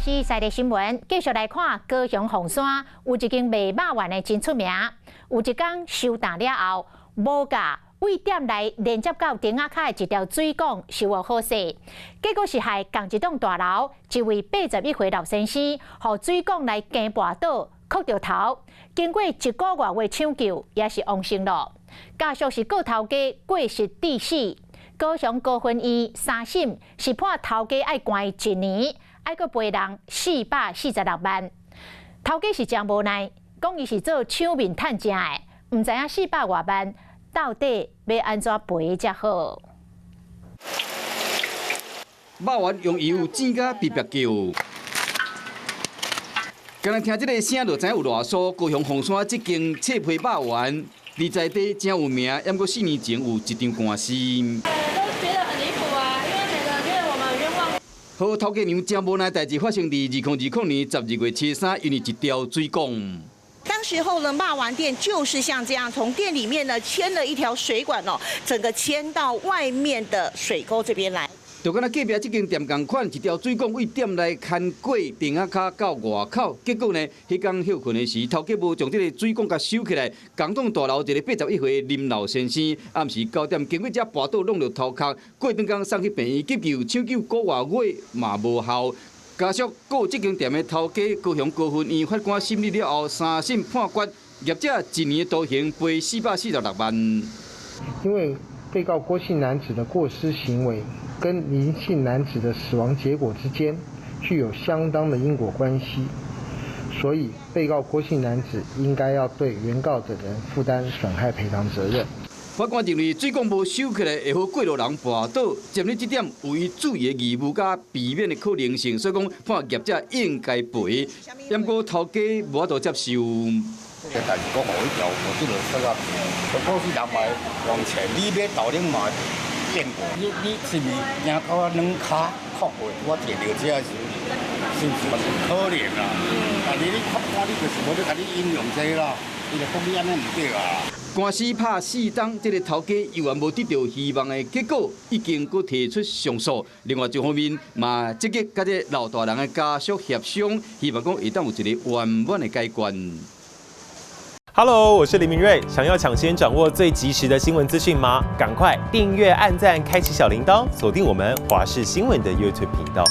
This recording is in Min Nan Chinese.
是在地新聞，繼續來看高雄鳳山有一間賣肉圓的真出名。有一工收檔了後，無共對店內連接到頂仔跤的一條水管修予好勢，結果是害仝一棟大樓一位81歲老先生，予水管來經跋倒，磕著頭，經過一個外月搶救，也是往生咯。家屬是告頭家過失致死，高雄高分院三審是判頭家愛關一年，愛閣賠人446萬。頭家是誠無奈，講伊是做搶麵趁食的，毋知影四百外萬到底欲按怎賠才好。肉圓用油煎甲煏煏叫，干焦聽這个聲就知影有偌酥。高雄鳳山這間脆皮肉圓，佇在地誠有名，毋過4年前有一場官司。都覺得很離譜啊，因為每個人覺得我們冤枉。好，頭家娘誠無奈代誌發生佇2020年12月初三，因為一條水管。當時候呢，肉圓店就是像這樣，從店裡面呢牽了一條水管哦，整個牽到外面的水溝這邊來。就敢若隔壁這間店仝款，一條水管對店內牽過頂仔跤到外口，結果呢，彼工歇睏的時，頭家無將這个水管共收起來，仝棟大樓一个81歲林老先生，暗時9點經過遮跋倒挵著頭殼，過轉工送去病院急救，搶救個外月嘛無效。家屬告這間店的頭家，高雄高分院法官審理了後，三審判決業者一年徒刑，賠446萬。因為被告郭姓男子的過失行為跟林姓男子的死亡結果之間具有相當的因果關係，所以被告郭姓男子應該要對原告等人負擔損害賠償責任。法官認為水管無收起來會予過路人跋倒，針對這點有伊注意的義務佮避免的可能性，所以講判業者應該賠。毋過頭家無法度接受。這代誌講予彼條無這個說啊，我是人嘛往前，你欲豆奶嘛變過，你是毋是驚到我兩跤磕過？我坐著車的時陣，是毋是嘛是可憐啊？但是你法官你就是無欲共你引用這個啦，伊就講你按呢毋對啊。官司拍4冬，這个頭家猶原無得著希望的結果，已經閣提出上訴。另外一方面嘛，積極佮這老大人的家屬協商，希望講會當有一个圓滿的解決。 Hello，我是林明瑞。想要搶先掌握最及時的新聞資訊嗎？趕快訂閱、按讚、開啟小鈴鐺，鎖定我們華視新聞的 YouTube 頻道。